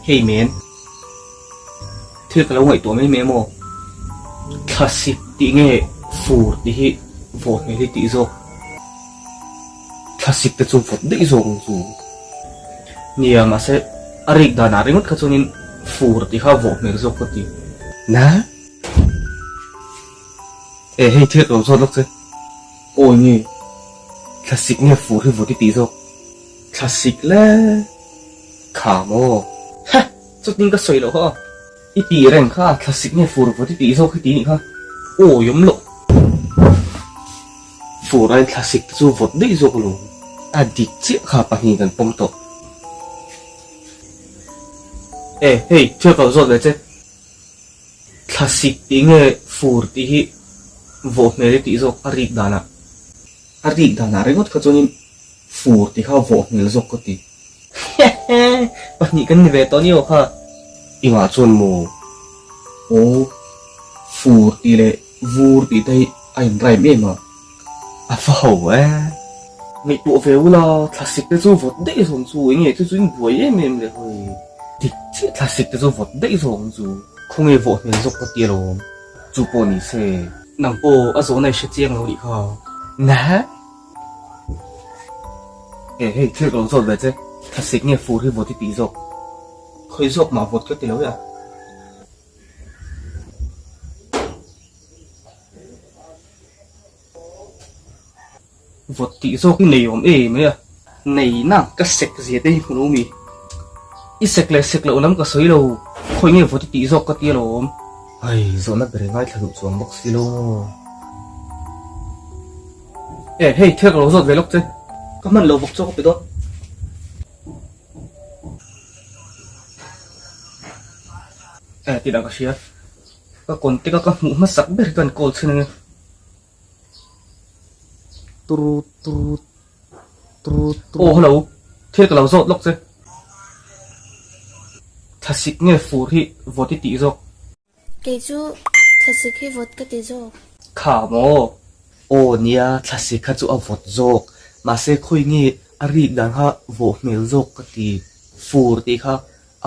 Hey men, thil ka lo ngaihtuah mai mai maw? Thlasik tih nge fur tih hi vawh hmel hi tih zawk. Thlasik te chu vawt daih zawk ang chu. Nia, mahse a rik danah ringawt kha chuanin fur tih kha vawh hmel zawk ka ti. Na? E hei thil ka lo zawt lawk che. Awi nge thlasik nge fur hi vawt i tih zawk. Thlasik le kha maw? Heh! Chutin ka sawi loh kha. I tih reng kha thlasik nge fur vawt i tih zawk hi tih nih kha. Awi awm loh. Fur aiin thlasik te chu vawt daih zawk alawm. A dik chiah kha pahnih kan pawm tawh. E hei thil ka lo zawt ve che. Thlasik tih nge fur tih hi vawh hmel i tih zawk a rik danah. A rik danah ringawt kha chuanin fur tih kha vawh hmel zawk ka ti. Hehe! Pahnih kan ni ve tawh ni aw kha. Engah chuan maw? Aw, fur tih leh vur tih te hi a inrime em a. A va ho e. Ngaihtuah ve ula, thlasik te chu vawt daih zawng chu eng nge chu chu in buai em em le hawi. Dik chiah thlasik te chu vawt daih zawng chu. Khawnge vawh hmel zawk ka ti alawm. Chu pawh ni se. Nang pawh a zawhna i hre chiang lo nih kha. Nge? E hei thil ka lo zawt ve che. Thlasik nge fur hi vawt i tih zawk. Khawi zawk mah vawt ka ti lo e a. Vawt tih zawk hi nei awm em mai a. Nei na ka sek zia te hi hmu lo mi. I sek leh sek loh lam ka sawi lo, khawi nge vawt i tih zawk ka ti alawm. Ai, zawhna ber i ngaithla duh chuang bawk si lo maw? E, hei thil ka lo zawt ve lawk che. Ka hman lo bawk chu ka pe dawn. E, tih dah ka hria. Ka contact a ka hmuh hmasak ber hi ka call chhin ange. Turu turu turu turu. Aw hello, thil ka lo zawt lawk che. Thlasik nge fur hi vawt i tih zawk? Kei chu thlasik hi vawt ka ti zawk. Kha maw? Aw nia, thlasik kha chu a vawt zawk. Mahse khawi nge a rik dan kha vawh hmel zawk ka ti. Fur tih kha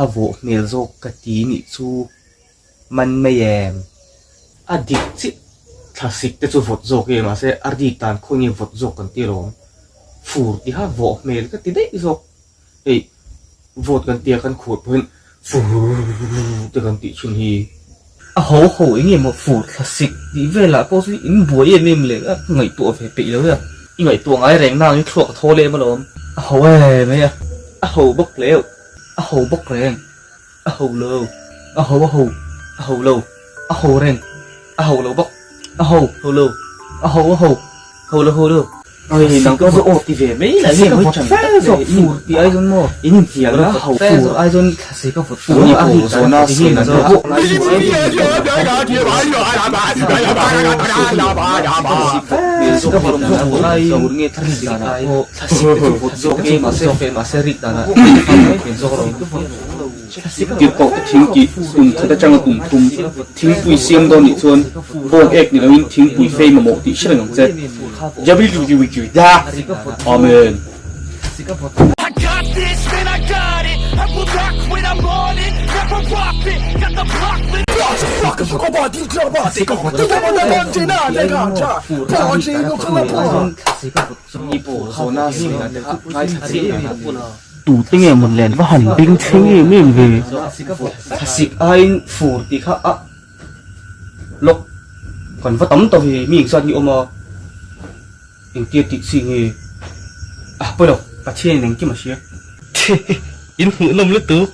a vawh hmel zawk ka ti nih chu. Man mai em? A dik chiah. Thlasik te chu vawt zawk e, mahse a rik dan khawi nge vawt zawk kan ti alawm. Fur tiha vawh hmel ka ti daih zawk. Hei vawt kan tia kan khur pawhin fur te kan tih thin hi. A ho ho eng nge maw fur thlasik tih velah pawh chu in buai em em leh a ngaihtuah ve peih lo e a. I ngaihtuah ngai reng nang i thluak a thaw lem alawm. A ho em mai a. A ho bawk leu. A ho bawk reng. A ho lo. A ho a ho. A ho lo. A ho reng. A ho lo bawk. A ho ho lo. A ho a ho. Ho lo ho lo. Ai nang ka zo aw ti ve mai la nge mai chan tak le fur ti ai zawn maw in in hnial na ho fur ai zawn thlase ka vawt fur ni pawh zawna sawi na zo Tirhkoh te thing tih kum khat atanga kum thum thingpui siam dawn nih chuan bawng ek ni loin thingpui fei mamawh tih hre reng ang che. Amen. Tute nge mawn len va han bing thleng em em ve. Thlasik aiin fur tih kha a lawk kan va tam ta ve mi engzat nge awm a engtia tih chi nge a pawi lo Pathian in engkim a hria. In hmuhnawm lutuk.